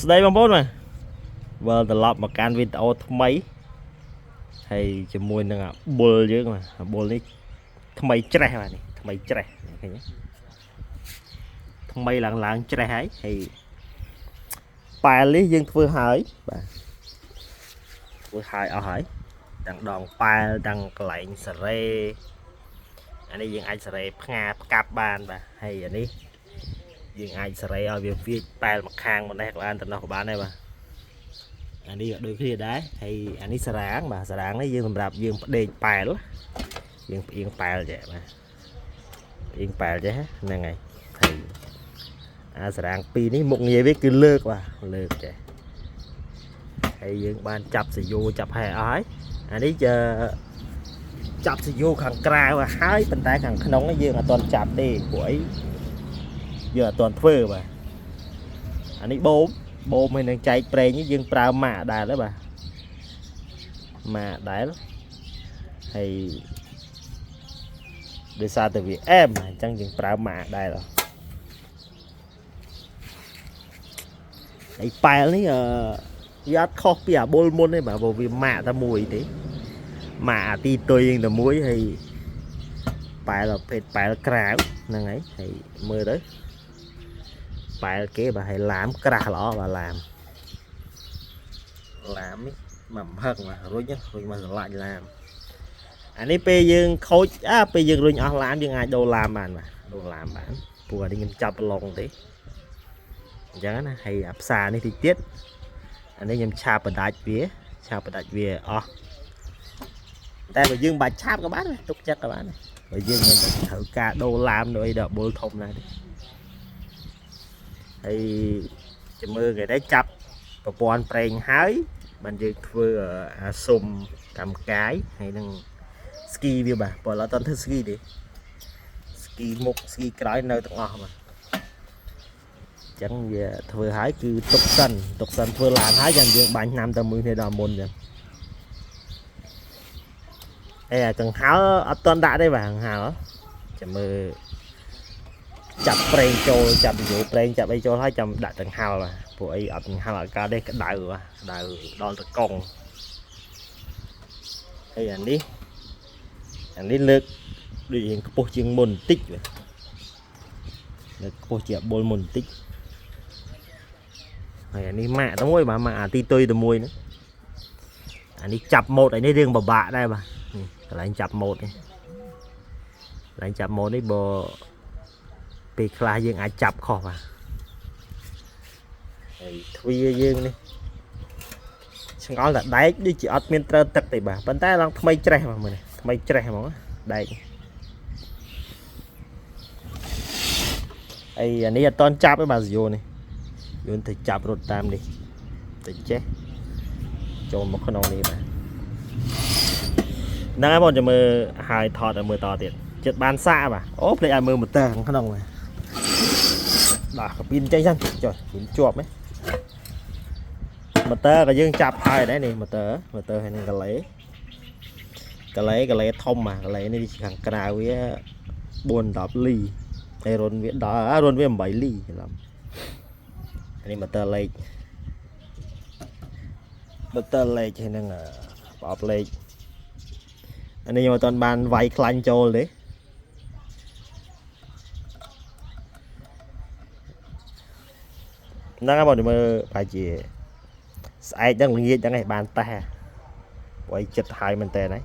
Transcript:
ស្ដីបងប្អូនបាទវិលត្រឡប់មកកាន់វីដេអូថ្មីហើយជាមួយនឹងអាបុលយើងបាទអាបុលនេះថ្មីច្រេះបាទនេះថ្មីច្រេះឃើញទេថ្មីឡើងឡើងច្រេះហើយហើយប៉ែលនេះយើងធ្វើហើយបាទធ្វើហើយអស់ហើយទាំងដងប៉ែលទាំងកន្លែងសារ៉េអានេះយើងអាចសារ៉េផ្ងាផ្កាប់បានបាទហើយអានេះយើងអាចសារ៉េឲ្យវាវាចប៉ែលមកខាងម្នេះក៏បានទៅនោះក៏បានដែរបាទអានេះក៏ដូចគ្នាដែរហើយអានេះសារ៉ាងបាទសារ៉ាងនេះយើងសម្រាប់យើងផ្ដេកប៉ែលយើងផ្អៀងប៉ែលចេះបាទផ្អៀងប៉ែលចេះហ្នឹងហើយហើយអាសារ៉ាងពីរនេះមុខងារវាគឺលើកបាទលើកចេះហើយយើងបានចាប់សយោចាប់ហែអស់ហើយអានេះជាចាប់សយោខាងក្រៅហើយប៉ុន្តែខាងក្នុងនេះយើងអត់ទាន់ចាប់ទេព្រោះអីយើងអត់ទាន់ធ្វើបាទអានេះបូមបូមហើយនឹងចែកប្រេងនេះយើងប្រើម៉ាកដែរបាទម៉ាកដែរហើយដោយសារតែវាអែមអញ្ចឹងយើងប្រើម៉ាកដែរហើយប៉ែលនេះអឺវាអត់ខុសពីអាបុលមុនទេបាទព្រោះវាម៉ាកតែមួយទេម៉ាកអាទីតុយយើងតែមួយហើយប៉ែលប្រភេទប៉ែលក្រៅហ្នឹងហើយហើយមើលទៅប៉ែលគេបាទហើយឡាមក្រាស់ល្អបាទឡាមឡាមនេះមកហឹកបាទរុញរុញមកស្រឡាច់ឡាមអានេះពេលយើងខូចអាពេលយើងរុញអស់ឡាមយើងអាចដូរឡាមបានបាទដូរឡាមបានព្រោះអានេះខ្ញុំចាប់ប្រឡងទេអញ្ចឹងណាហើយអាផ្សារនេះតិចទៀតអានេះខ្ញុំឆាបបដាច់វាឆាបបដាច់វាអស់តែបើយើងបាច់ឆាបក៏បានដែរទុកចិត្តក៏បានដែរបើយើងមិនត្រូវការដូរឡាមដូរអីដល់បុលធំណាស់ទេហើយចាំមើលគេដែរចាប់ប្រព័ន្ធប្រេងហើយបានយើងធ្វើអាសុំកម្មកាយហើយនឹងស្គីវាបាទព្រោះអត់ទាន់ធ្វើស្គីទេស្គីមុខស្គីក្រោយនៅទាំងអស់បាទអញ្ចឹងវាធ្វើហើយគឺទុកសិនទុកសិនធ្វើឡានហើយចាំយើងបាញ់ឆ្នាំទៅមួយគ្នាដល់មុនអញ្ចឹងអេអាកង្ហាល់អត់ទាន់ដាក់ទេបាទកង្ហាល់ចាំមើលចាប់ប្រេងចូលចាប់យោប្រេងចាប់អីចូលហើយចាំដាក់កង្ហាល់បាទព្រោះអីអត់កង្ហាល់អត់កើតទេក្តៅបាទក្តៅដល់តកង់ហើយអានេះលើកដូចរៀងខ្ពស់ជាងមុនបន្តិចបាទលើកខ្ពស់ជាបុលមុនបន្តិចហើយអានេះម៉ាកទៅមួយបាទម៉ាកអាទីតុយទៅមួយហ្នឹងអានេះចាប់ម៉ូតអានេះរឿងពិបាកដែរបាទនេះកន្លែងចាប់ម៉ូតនេះកន្លែងចាប់ម៉ូតនេះបើពេលខ្លះយើងអាចចាប់ខុសបាទហើយទ្វារយើងនេះឆ្ងល់តែដែកដូចជាអត់មានត្រូវទឹកទេបាទប៉ុន្តែឡើងថ្មីច្រេះបាទមើលនេះថ្មីច្រេះហ្មងដែកអីអានេះអត់តន់ចាប់ទេបាទសយោនេះយើងទៅចាប់រត់តាមនេះទៅចេះចូលមកក្នុងនេះបាទហ្នឹងហើយបងចាំមើលហើយថតឲ្យមើលតទៀតចិត្តបានសាកបាទអូភ្លេចឲ្យមើលម៉ូទ័រខាងក្នុងបាទដោះកាពីនចេញសិនចុះវាជាប់ហ៎ម៉ូទ័រក៏យើងចាប់ហើយដែរនេះម៉ូទ័រហើយនឹងកាឡេកាឡេកាឡេធំបាទកាឡេនេះខាងក្រៅវា4 10លីហើយរុនវាដល់រុនវា8លីច្រឡំអានេះម៉ូទ័រលេខម៉ូទ័រលេខហើយនឹងប្រអប់លេខអានេះខ្ញុំអត់ទាន់បានវាយខ្លាញ់ចូលទេហ្នឹងហើយបងមើលប្រហែលជាស្អែកហ្នឹងល្ងាចហ្នឹងឯងបានតេះព្រោះឯងចិត្តហើយមែនតើហ្នឹង